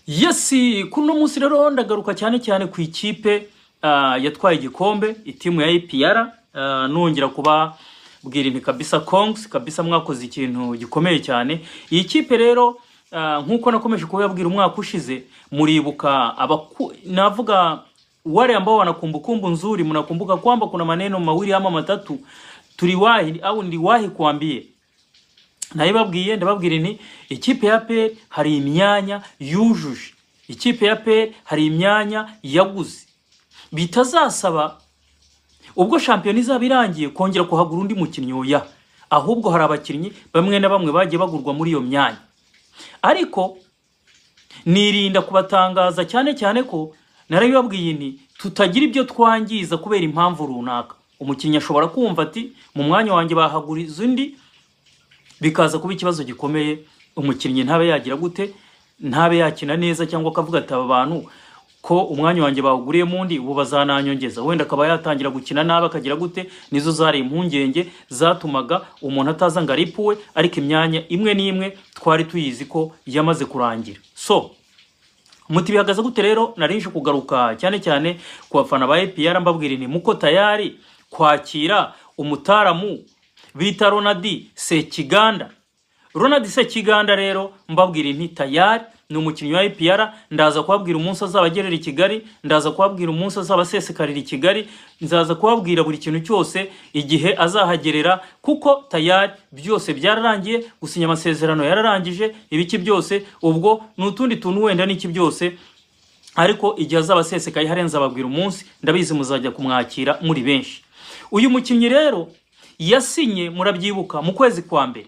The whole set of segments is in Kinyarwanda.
Yes, kuno munsi rero ndagaruka cyane cyane ku ikipe yatwaye igikombe, itimu ya APR, nongera kubabwira nti kabisa congs, kabisa mwakoze ikintu gikomeye cyane. Iyi kipe rero, nk'uko nakomeje kubabwira umwaka ushize, muribuka navuga wale ambao wana kumbukumbu nzuri, mnakumbuka kwamba kuna maneno mawili ama matatu tuliwahi au niliwahi kuambie. Nabibabwiye, ndababwira nti ikipe ya APR hari imyanya yujuje, ikipe ya APR hari imyanya yaguze, bitazasaba ubwo shampiyona izaba irangiye kongera kuhagura undi mukinnyi. Oya, ahubwo hari abakinnyi bamwe na bamwe bagiye bagurwa muri iyo myanya, ariko nirinda kubatangaza, cyane cyane ko narabibabwiye nti tutagira ibyo twangiza kubera impamvu runaka. Umukinnyi ashobora kumva ati mu mwanya wanjye bahaguriza undi, bikaza kuba ikibazo gikomeye, umukinnyi ntabe yagira gute, ntabe yakina neza, cyangwa akavuga ati aba bantu ko umwanya wanjye bawuguriyemo undi, ubu bazananyongeza, wenda akaba yatangira gukina nabi, akagira gute. Nizo zari impungenge zatumaga umuntu ataza ngo aripuwe, ariko imyanya imwe n'imwe twari tuyizi ko yamaze kurangira. So muti bihagaze gute rero? Narinje kugaruka cyane cyane ku bafana ba APR, mbabwira nti muko tayari kwakira umutaramu bita Ronald Sekiganda. Ronald Sekiganda rero, mbabwira nti tayari ni umukinnyi wa APR. Ndaza kubabwira umunsi azaba agerera i Kigali, ndaza kubabwira umunsi azaba asesekarira i Kigali, nzaza kubabwira buri kintu cyose igihe azahagerera, kuko tayari byose byararangiye, gusinya amasezerano yararangije, ibiki byose, ubwo ni utundi tuntu wenda n'iki byose, ariko igihe azaba asesekaye hariya nzababwira umunsi. Ndabizi muzajya kumwakira muri benshi. Uyu mukinnyi rero yasinye, murabyibuka, mu kwezi kwa mbere.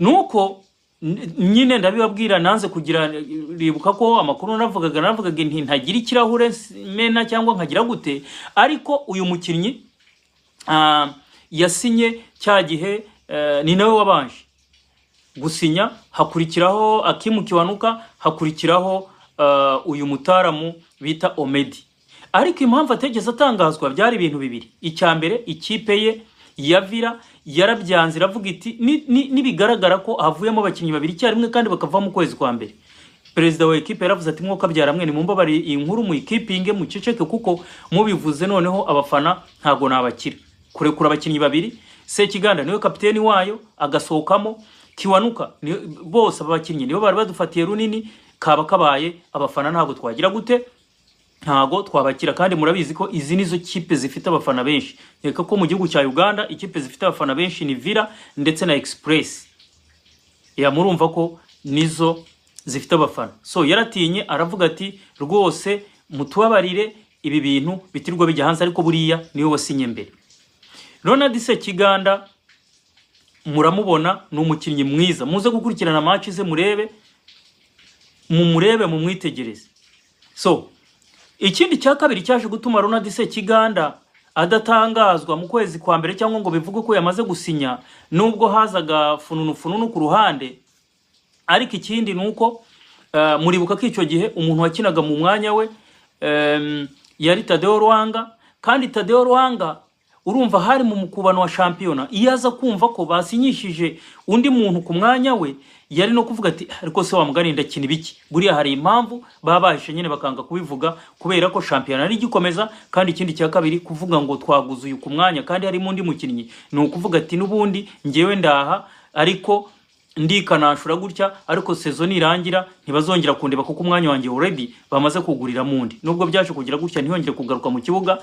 Nuko nyine ndabibabwira, nanze kugira, ribuka ko amakuru navugaga nti ntagira ikirahure mena cyangwa nkagira gute, ariko uyu mukinnyi yasinye cya gihe, ni nawe wabanje gusinya, hakurikiraho Akimu Kiwanuka, hakurikiraho uyu mutaramu bita Omedi. Ariko impamvu atigeze atangazwa byari ibintu bibiri. Icya mbere, ikipe ye ya Villa yarabyanze, iravuga iti nibigaragara ko havuyemo abakinnyi babiri icyarimwe kandi bakava mu kwezi kwa mbere. Perezida wa ekipe yaravuze ati mwuka byara mwe, nimumbabare, iyi nkuru muyikipinge, muceceke, kuko mubivuze noneho abafana ntago nabakira. Kurekura abakinnyi babiri, Sekiganda niwe kapiteni wayo agasohokamo, Kiwanuka bose aba bakinnyi nibo bari badufatiye runini, kaba kabaye, abafana ntabwo twagira gute, ntago twabakira. Kandi murabizi ko izi nizo kipe zifite abafana benshi. Reka ko mu gihugu cya Uganda ikipe zifite abafana benshi ni Villa ndetse na Express ya, murumva ko nizo zifite abafana. So yaratinye, aravuga ati rwose mutubabarire, ibi bintu bitirwa bijya hanze, ariko buriya niwe wasinye mbere. Ronald Sekiganda muramubona, ni umukinnyi mwiza. Muze gukurikirana match ze, murebe, mumurebe, mumwitegereze. So ikindi cya kabiri cyaje gutuma Ronald Sekiganda adatangazwa mu kwezi kwa mbere cyangwa ngo bivuge ko yamaze gusinya, nubwo hazaga fununu fununu ku ruhande, ariko ikindi ni uko muribuka ko icyo gihe umuntu wakinaga mu mwanya we yari Tadeo Rwanga, kandi Tadeo Rwanga urumva hari mu mukubano wa shampiyona. Iyo aza kumva ko basinyishije undi muntu ku mwanya we, yari no kuvuga ati ariko se wa mugani ndakina ibiki? Buriya hari impamvu baba bahishe nyine bakanga kubivuga, kubera ko shampiyona ari igikomeza. Kandi ikindi cya kabiri, kuvuga ngo twaguze uyu ku mwanya kandi harimo undi mukinnyi, ni ukuvuga ati n'ubundi ngewe ndaha, ariko ndikanashura gutya, ariko saison nirangira ntibazongera kundeba kuko umwanya wanjye already bamaze kuguriramo undi. Nubwo byaje kugira gutya ntiyongere kugaruka mu kibuga,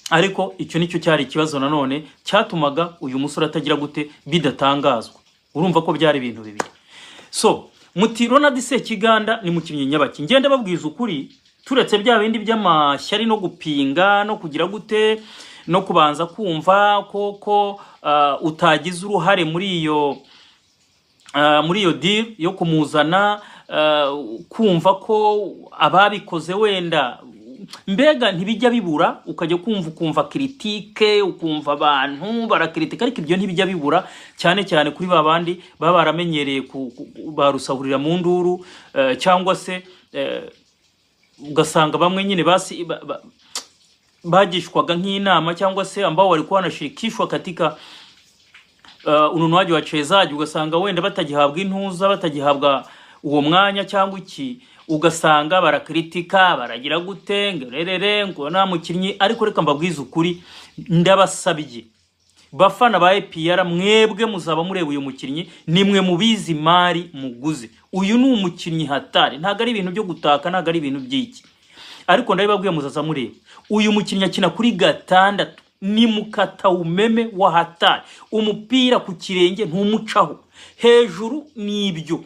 ariko icyo nicyo cyari ikibazo nanone cyatumaga uyu musore atagira gute, bidatangazwa. Urumva ko byari ibintu bibiri. So muti Ronald Sekiganda ni mukinnyi nyabaki? Ngenda babwiza ukuri, turetse bya bindi by'amashyari no gupinga no kugira gute no kubanza kumva ko utagize uruhare muri iyo deal yo kumuzana, kumva ko ababikoze wenda, mbega ntibijya bibura, ukajya kumva ukumva critique, ukumva abantu barakritika, ariko ibyo ntibijya bibura, cyane cyane kuri ba bandi baba baramenyereye barusahurira mu nduru, cyangwa se ugasanga bamwe nyine basi bagishwaga nk'inama cyangwa se ambao walikuwa wanashirikishwa katika ununuaji wa wachezaji, ugasanga wenda batagihabwa intuza, batagihabwa Uwo mwanya cyangwa iki, ugasanga barakritika, baragira gute, ngo rerere, ngo nta mukinnyi. Ariko reka mbabwize ukuri, ndabasabye bafana ba APR, mwebwe muzaba mureba uyu mukinnyi, nimwe mubizi imari muguze. Uyu ni umukinnyi hatari, ntabwo ari ibintu byo gutaka, ntabwo ari ibintu by'iki, ariko ndabibabwiye, muzaza mureba uyu mukinnyi akina kuri 6, ni mukata umeme wa hatari. Umupira ku kirenge ntumucaho hejuru, ni ibyo.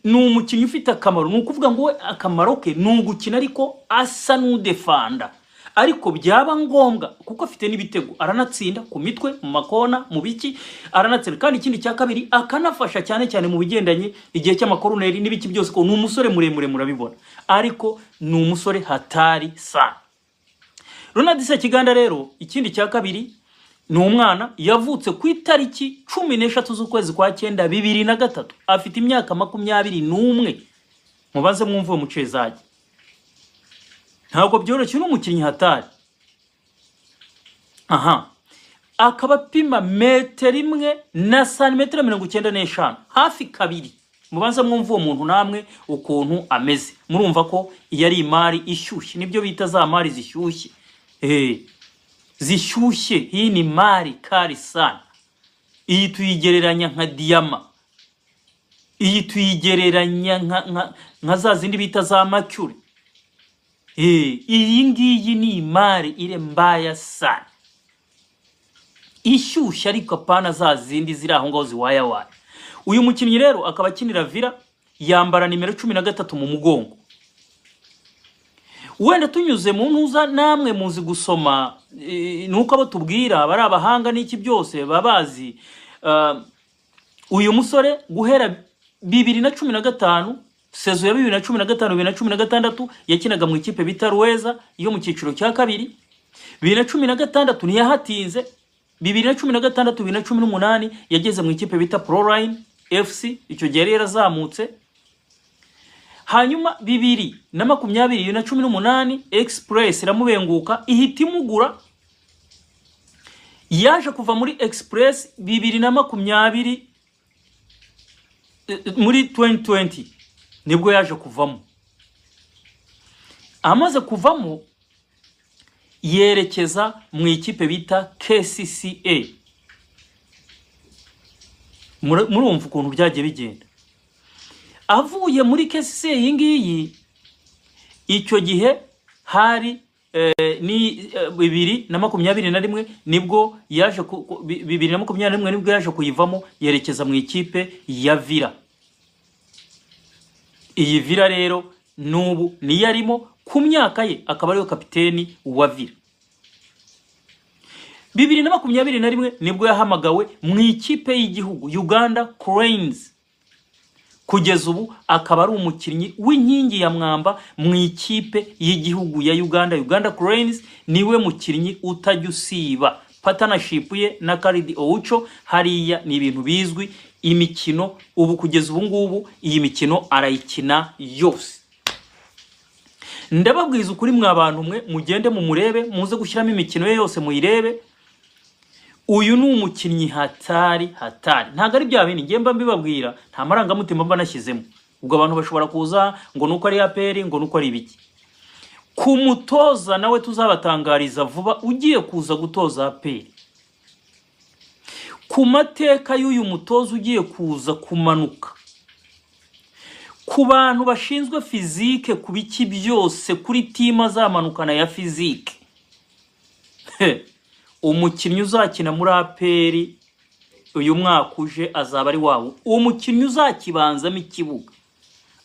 Ni umukinnyi ufite akamaro, ni ukuvuga ngo we akamaro ke ni ugukina ariko asa n'udefanda, ariko byaba ngombwa, kuko afite n'ibitego, aranatsinda ku mitwe, mu makona, mu biki, aranatsinda. Kandi ikindi cya kabiri, akanafasha cyane cyane mu bigendanye igihe cy'amakoroneri n'ibiki byose, ko ni umusore muremure, murabibona, ariko ni umusore hatari sana. Ronald Sekiganda rero, ikindi cya kabiri, ni umwana yavutse ku itariki 13 z'ukwezi kwa cyenda 2003, afite imyaka 21. Mubaze mwumve uwo mucezaji, ntabwo byoroshye, ni umukinnyi hatari. Aha akaba apima metero 1 na santimetero 95, hafi 2. Mubanza mwumve uwo muntu namwe ukuntu ameze, murumva ko iyo ari imari ishyushye, nibyo bita za mari zishyushye, zishyushye. Hii ni mari kali sana. Iyi tuyigereranya nka diyama, iyi tuyigereranya nka za zindi bita za mercury. Iyi ngiyi ni imari ire mbaya sana, ishyushye, ariko apana za zindi ziri aho ngaho ziwayawaya. Uyu mukinnyi rero akaba akinira Villa, yambara nimero 13 mu mugongo. Wenda tunyuze mu ntuza, namwe muzi gusoma, nuko abo tubwira bari abahanga n'iki byose baba bazi. Uyu musore guhera 2015, saison ya 2015 2016, yakinaga mu ikipe bita Ruweza yo mu cyiciro cya kabiri. 2016 ntiyahatinze, 2016 2018 yageze mu ikipe bita Proline FC, icyo gihe yari yarazamutse. Hanyuma 2020, 2018, Express iramubenguka, ihita imugura. Yaje kuva muri Express 2020, muri 2020 nibwo yaje kuvamo. Amaze kuvamo yerekeza mu ikipe bita KCCA. Murumva ukuntu byagiye bigenda. Avuye muri KCCA iyi ngiyi, icyo gihe hari ni 2021 nibwo yaje 2021 nibwo yaje kuyivamo, yerekeza mu ikipe ya Villa. Iyi Villa rero n'ubu niyo arimo, ku myaka ye akaba ariwe kapiteni wa Villa. 2021 nibwo yahamagawe mu ikipe y'igihugu Uganda Cranes, kugeza ubu akaba ari umukinnyi w'inkingi ya mwamba mu ikipe y'igihugu ya Uganda, Uganda Cranes. Niwe mukinnyi utajya usiba. Partnership ye na Khalid Aucho hariya ni ibintu bizwi. Imikino ubu, kugeza ubu ngubu, iyi mikino arayikina yose. Ndababwiza ukuri, mwa bantu mwe, mugende mumurebe, muze gushyiramo imikino ye yose muyirebe. Uyu ni umukinnyi hatari hatari, ntabwo ari bya bindi ngiye mba mbibabwira, nta marangamutima mba nashyizemo. Ubwo abantu bashobora kuza ngo nuko ari APR, ngo nuko ari ibiki. Ku mutoza nawe tuzabatangariza vuba ugiye kuza gutoza APR, ku mateka y'uyu mutoza ugiye kuza kumanuka, ku bantu bashinzwe physique, ku biki byose, kuri team azamanukana ya physique. Umukinnyi uzakina muri APR uyu mwaka uje azaba ari wawo, umukinnyi uzakibanzamo ikibuga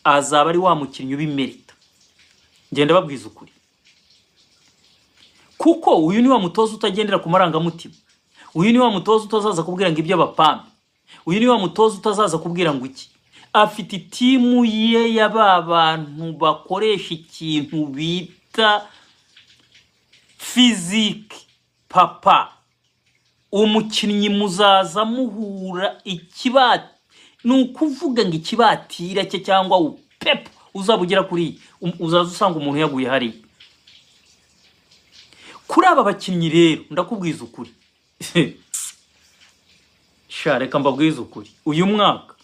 azaba ari wa mukinnyi ubimerita. Ngenda babwiza ukuri, kuko uyu ni wa mutoza utagendera ku marangamutima, uyu ni wa mutoza utazaza kubwira ngo ibyo abapampe, uyu ni wa mutoza utazaza kubwira ngo iki. Afite iteam ye ya ba bantu bakoresha ikintu bita physique. Papa, umukinnyi muzaza muhura ikibati, ni ukuvuga ngo ikibatira cye cyangwa upepo uzaba ugera kuri uzaza usanga umuntu yaguye hariya. Kuri aba bakinnyi rero, ndakubwiza ukuri sha, reka mbabwize ukuri, uyu mwaka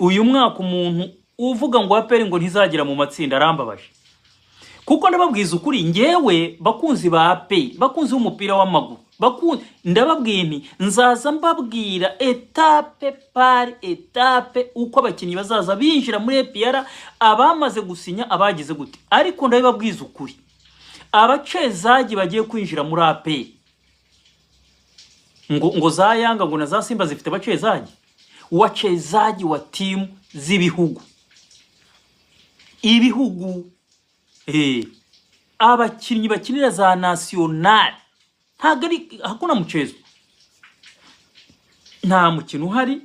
Uyu mwaka umuntu uvuga ngo APR ngo ntizagera mu matsinda arambabaje, kuko ndababwiza ukuri, ngewe, bakunzi ba APR, bakunzi b'umupira w'amaguru, ndababwiye nti nzaza mbabwira étape par étape uko abakinnyi bazaza binjira muri APR, abamaze gusinya, abagize gute. Ariko ndabibabwiza ukuri, abacezaji bagiye kwinjira muri APR, ngo za Yanga, ngo na za Simba zifite abacezaji, wachezaji wa timu z'ibihugu, ibihugu, abakinnyi bakinira za nationale. Ntabwo ari, hakuna mchezo, nta mukino uhari,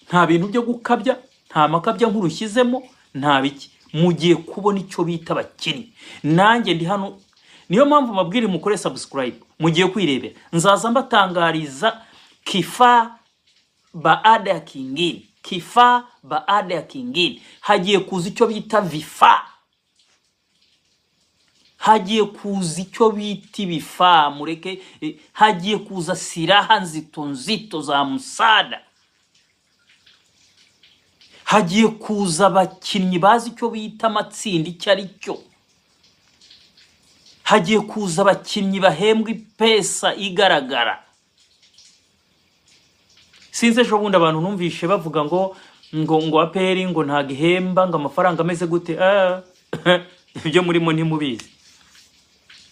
nta bintu byo gukabya, nta makabya nkuru nshyizemo, nta biki. Mugiye kubona icyo bita abakinnyi. Nanjye ndi hano, niyo mpamvu mbabwira mukore subscribe. Mugiye kwirebera, nzaza mbatangariza kifaa baada ya kingine, kifaa baada ya kingine. Hagiye kuza icyo bita vifaa, hagiye kuza icyo bita ibifaa. Mureke, hagiye kuza silaha nzito nzito za msaada, hagiye kuza abakinnyi bazi icyo bita amatsinda icyo ari cyo, hagiye kuza abakinnyi bahembwa ipesa igaragara. Sinzi, ejo bundi abantu numvishe bavuga ngo APR ngo ntabwo ihemba, ngo amafaranga ameze gute. Ibyo murimo ntimubizi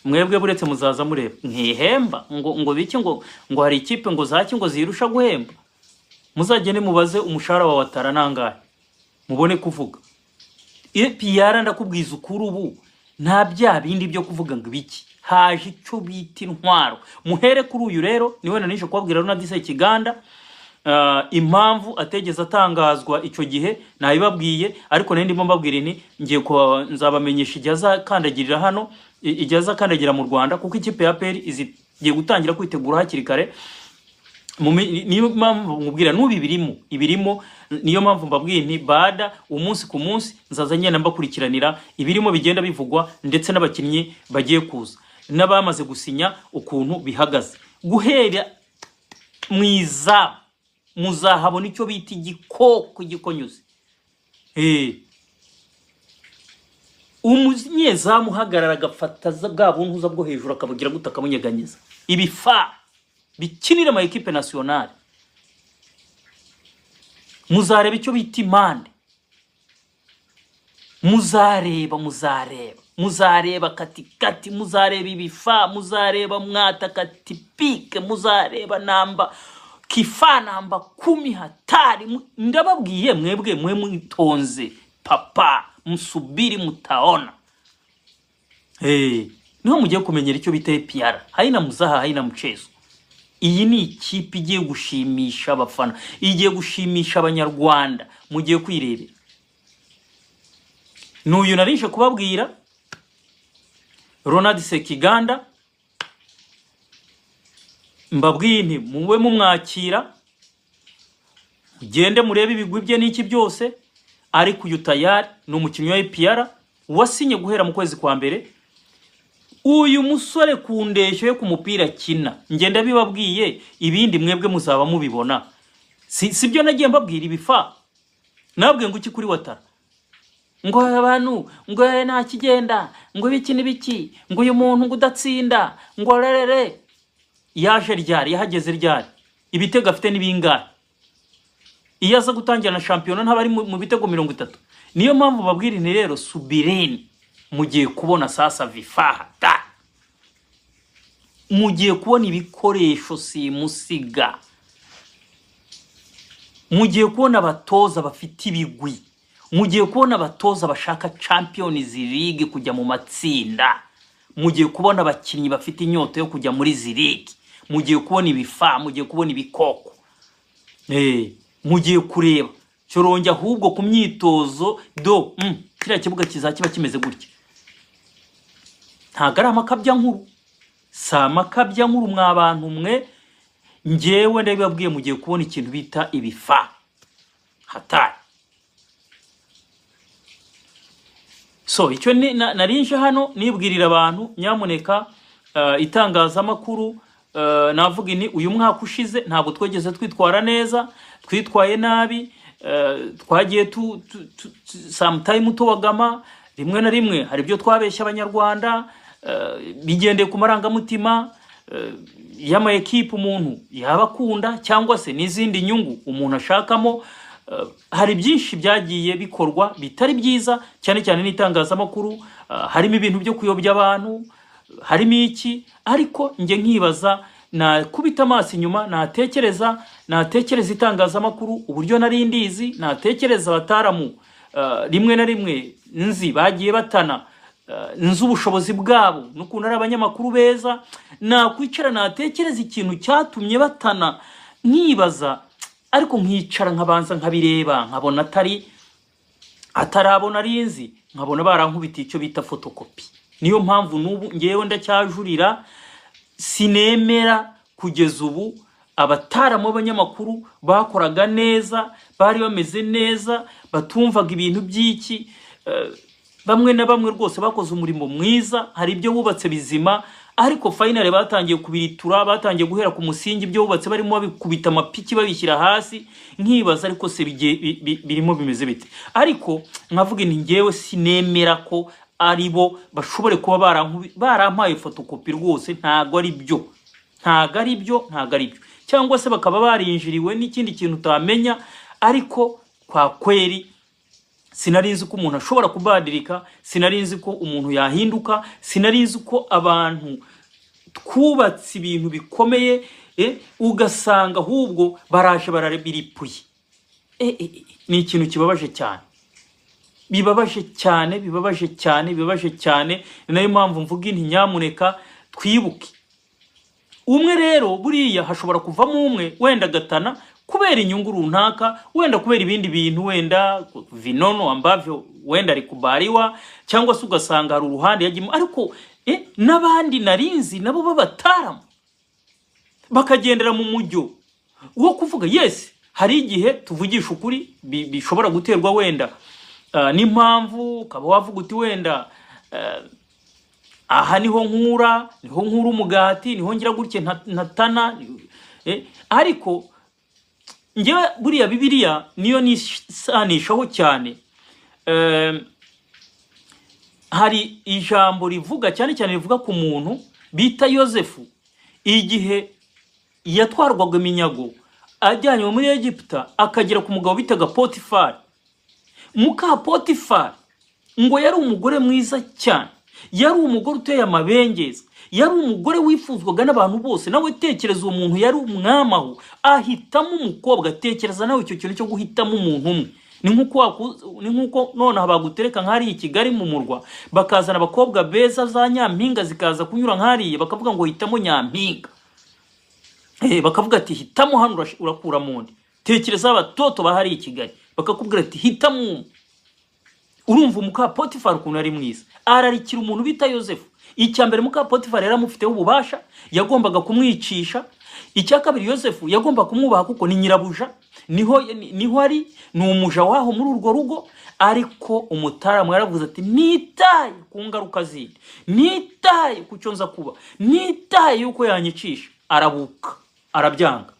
mwebwe, buretse muzaza mureba. Ntihemba ngo biki, ngo hari ikipe ngo zaki ngo zirusha guhemba. Muzagende mubaze umushahara wa Ouattara nangahe, mubone kuvuga. APR, ndakubwiza ukuri, ubu nta bya bindi byo kuvuga ngo ibiki, haje icyo bita intwaro. Muhere kuri uyu rero, niwe nanishe kubabwira, Ronald Sekiganda. Impamvu ategeze atangazwa icyo gihe nabibabwiye, ariko nari ndimo mbabwira nti ngiye kuba nzabamenyesha igihe azakandagirira hano, igihe azakandagira mu Rwanda, kuko ikipe ya APR igiye gutangira kwitegura hakiri kare. Niyo mpamvu nkubwira n'ubu ibirimo, ibirimo. Niyo mpamvu mbabwiye nti bada umunsi ku munsi nzaza ngenda mbakurikiranira ibirimo bigenda bivugwa, ndetse n'abakinnyi bagiye kuza n'abamaze gusinya ukuntu bihagaze. Guhera mu izamu muzahabona icyo bita igikoko gikonyuze. Umunyezamu uhagarara agafata bwa buntuza bwo hejuru, akabugira gute, akabunyeganyeza. Ibifaa bikinira ama équipe nationale. Muzareba icyo bita impande, muzareba, muzareba, muzareba katikati, muzareba ibifaa, muzareba mwataka typique, muzareba namba kifaa namba 10 hatari. Ndababwiye mwebwe, mwe mwitonze papa, msubiri mutaona. Hey, niho mugiye kumenyera icyo bita APR. Haina mzaha, haina mchezo. Iyi ni ikipe igiye gushimisha abafana, igiye gushimisha Abanyarwanda, mugiye kwirebera. N'uyu narishe kubabwira, Ronald Sekiganda, mbabwiye nti mube mumwakira, mugende murebe ibigwi bye n'iki byose. Ariko uyu tayari ni umukinnyi wa APR wasinye guhera mu kwezi kwa mbere. Uyu musore ku ndeshyo yo ku mupira akina, ngenda bibabwiye, ibindi mwebwe muzaba mubibona. Si byo nagiye mbabwira ibifaa? Nabwiye ngo iki kuri Ouattara? Ngo abantu ngo nta kigenda, ngo ibiki n'ibiki, ngo uyu muntu ngo udatsinda, ngo rerere. Yaje ryari? Yahageze ryari? Ibitego afite ni bingahe? Iyo aza gutangira na shampiyona ntaba ari mu bitego 30? Niyo mpamvu babwira nti rero subirini, mugiye kubona sasa vifaa da, mugiye kubona ibikoresho simusiga, mugiye kubona abatoza bafite ibigwi, mugiye kubona abatoza bashaka Champions League, kujya mu matsinda, mugiye kubona abakinnyi bafite inyota yo kujya muri izi league, mugiye kubona ibifaa, mugiye kubona ibikoko. Mugiye kureba Cyorongi ahubwo ku myitozo do, kiriya kibuga kizakiba kimeze gutya. Ntabwo ari amakabya nkuru, si amakabya nkuru mwa bantu mwe. Njyewe ndabibabwiye, mugiye kubona ikintu bita ibifaa hatari. So icyo ni narinje hano nibwirira abantu, nyamuneka, itangazamakuru, navuga ni uyu mwaka ushize ntabwo twegeze twitwara neza, twitwaye nabi. twagiye sometime tubogama rimwe na rimwe. Hari ibyo twabeshya Abanyarwanda bigendeye ku marangamutima y'ama ekipe umuntu yaba akunda cyangwa se n'izindi nyungu umuntu ashakamo. Hari byinshi byagiye bikorwa bitari byiza, cyane cyane n'itangazamakuru. Harimo ibintu byo kuyobya abantu, harimo iki. Ariko njye nkibaza, nakubita amaso inyuma, natekereza itangazamakuru uburyo nari ndizi, natekereza abataramu rimwe na rimwe nzi bagiye batana, nzi ubushobozi bwabo n'ukuntu ari abanyamakuru beza, nakwicara natekereza ikintu cyatumye batana, nkibaza. Ariko nkicara nkabanza nkabireba, nkabona atarabona ari nzi, nkabona barankubitiye icyo bita fotokopi. Niyo mpamvu n'ubu ngewe ndacyajurira, sinemera kugeza ubu. Abataramu b'abanyamakuru bakoraga neza, bari bameze neza, batumvaga ibintu by'iki, bamwe na bamwe rwose bakoze umurimo mwiza, hari ibyo bubatse bizima. Ariko finally batangiye kubiritura, batangiye guhera ku musingi ibyo bubatse barimo babikubita amapiki, babishyira hasi. Nkibaza, ariko se birimo bimeze bite? Ariko nkavuga nti ngewe sinemera ko ari bo bashobore kuba barampaye fotokopi. Rwose ntago ari byo, ntago ari byo, ntago ari byo. Cyangwa se bakaba barinjiriwe n'ikindi kintu utamenya. Ariko kwa kweri sinari nzi ko umuntu ashobora kubadirika, sinari nzi ko umuntu yahinduka, sinari nzi ko abantu twubatse ibintu bikomeye, ugasanga ahubwo baraje barabiripuye. Ni ikintu kibabaje cyane, bibabaje cyane, bibabaje cyane, bibabaje cyane. Ni nayo mpamvu mvuga inti: nyamuneka twibuke umwe. Rero buriya hashobora kuvamo umwe wenda agatana kubera inyungu runaka, wenda kubera ibindi bintu, wenda vinono ambavyo wenda alikubaliwa, cyangwa se ugasanga hari uruhande yagimo. Ariko n'abandi narinzi nabo b'abataramu bakagendera mu mujyo wo kuvuga yes. Hari igihe, tuvugisha ukuri, bishobora guterwa wenda n'impamvu, ukaba wavuga uti wenda aha niho nkura umugati, niho ngira gutya ntatana. Ariko njyewe buriya Bibiliya niyo nisanishaho cyane. Hari ijambo rivuga cyane cyane, rivuga ku muntu bita Yosefu, igihe yatwarwaga iminyago ajyanywe muri Egiputa, akagera ku mugabo bitaga Potifari. Muka Potifari ngo yari umugore mwiza cyane, yari umugore uteye amabengeza, yari umugore wifuzwaga n'abantu bose. Nawe tekereza, uwo muntu yari umwami aho, ahitamo umukobwa. Tekereza nawe icyo kintu cyo guhitamo umuntu umwe. Ni nk'uko nonaha bagutereka nk'hariya i Kigali mu murwa, bakazana abakobwa beza za nyampinga, zikaza kunyura nk'hariya, bakavuga ngo hitamo nyampinga. Bakavuga ati hitamo hano, urakuramo undi. Tekereza abatoto bahari i Kigali, bakakubwira ati hitamo umwe. Urumva muka Potifari ukuntu ari mwiza, ararikira umuntu bita Yosefu. Icya mbere, muka Potifari yari amufiteho ububasha, yagombaga kumwicisha. Icya kabiri, Yosefu yagombaga kumwubaha kuko ni nyirabuja, niho ari, ni umuja waho muri urwo rugo. Ariko umutaramu yaravuze ati nitaye ku ngaruka zindi, nitaye ku cyo nza kuba, nitaye yuko yanyicisha. Arabuka, arabyanga.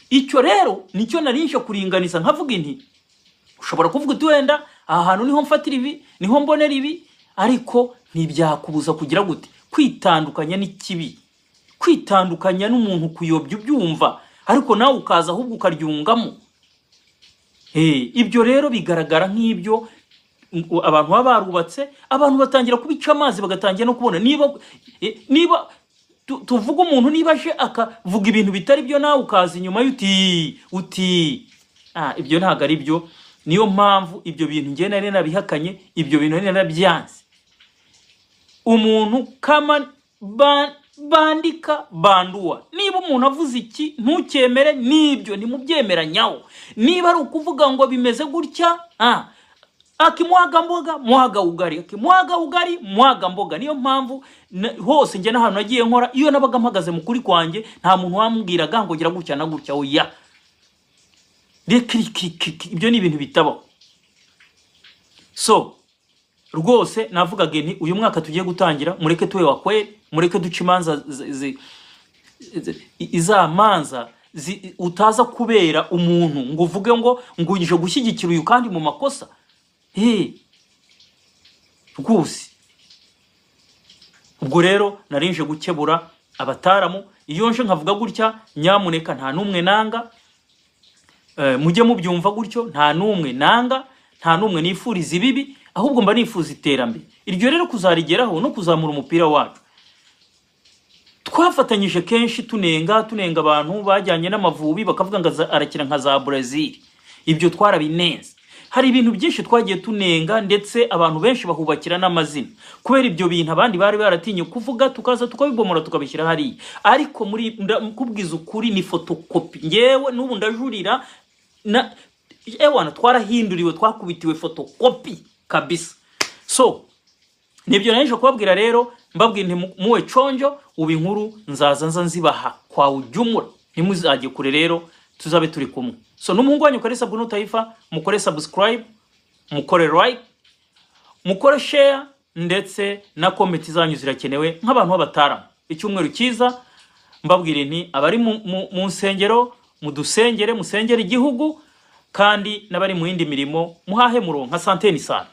Icyo rero nicyo narinje kuringaniza, nkavuga inti ushobora kuvuga uti wenda aha hantu niho mfatira ibi, niho mbonera ibi, ariko ntibyakubuza kugira gute? Kwitandukanya n'ikibi, kwitandukanya n'umuntu kuyobya ubyumva, ariko nawe ukaza ahubwo ukaryungamo. Ibyo rero bigaragara nk'ibyo abantu baba barubatse, abantu batangira kubica amazi, bagatangira no kubona niba tuvuga umuntu, niba aje akavuga ibintu bitari byo, nawe ukaza inyuma ye uti ah, ibyo ntabwo ari byo. Niyo mpamvu ibyo bintu njye nari nabihakanye, ibyo bintu nari narabyanze. Umuntu kama bandika bandua, niba umuntu avuze iki ntukemere, nibyo ntimubyemeranyaho. Niba ari ukuvuga ngo bimeze gutya, akimwaga mboga mwaga ugari, akimwaga ugari mwaga mboga. Niyo mpamvu hose njye n'ahantu nagiye nkora, iyo nabaga mpagaze mu kuri kwanjye, nta muntu wambwiraga ngo gira gutya na gutya. Oya, reka, ibyo ni ibintu bitabaho. So rwose navugaga nti uyu mwaka tugiye gutangira, mureke tube wa kweli, mureke duce imanza iza manza. utaza kubera umuntu ngo uvuge ngo uje gushyigikira uyu kandi mu makosa. Rwose ubwo rero narinje gukebura abataramu. Iyo nje nkavuga gutya, nyamuneka, nta n'umwe nanga. Mujye mubyumva gutyo, nta n'umwe nanga, nta n'umwe nifuriza ibibi, ahubwo mba nifuza iterambere. Iryo rero kuzarigeraho no kuzamura umupira wacu. Twafatanyije kenshi tunenga abantu bajyanye n'Amavubi, bakavuga ngo arakina nka za Brazil. Ibyo twarabinenze. Hari ibintu byinshi twagiye tunenga, ndetse abantu benshi bahubakira n'amazina kubera ibyo bintu abandi bari baratinye kuvuga, tukaza tukabibomora, tukabishyira hariya. Ariko muri ndakubwiza ukuri, ni fotokopi. Ngewe n'ubu ndajurira na ewana, twarahinduriwe, twakubitiwe fotokopi kabisa. So nibyo naje kubabwira rero, mbabwira nti muwe chonjo. Ubu inkuru nzaza nza nzibaha kwa ujumura, ntimuzajye kure rero, tuzabe turi kumwe. So n'umuhungu wanyu Kalisa Bruno Taifa. Mukore subscribe, mukore like, mukore share, ndetse na comment zanyu zirakenewe nk'abantu b'abataramu. Icyumweru cyiza. Mbabwire nti abari mu nsengero mudusengere, musengere igihugu, kandi n'abari mu yindi mirimo muhahe muronka. Asanteni sana.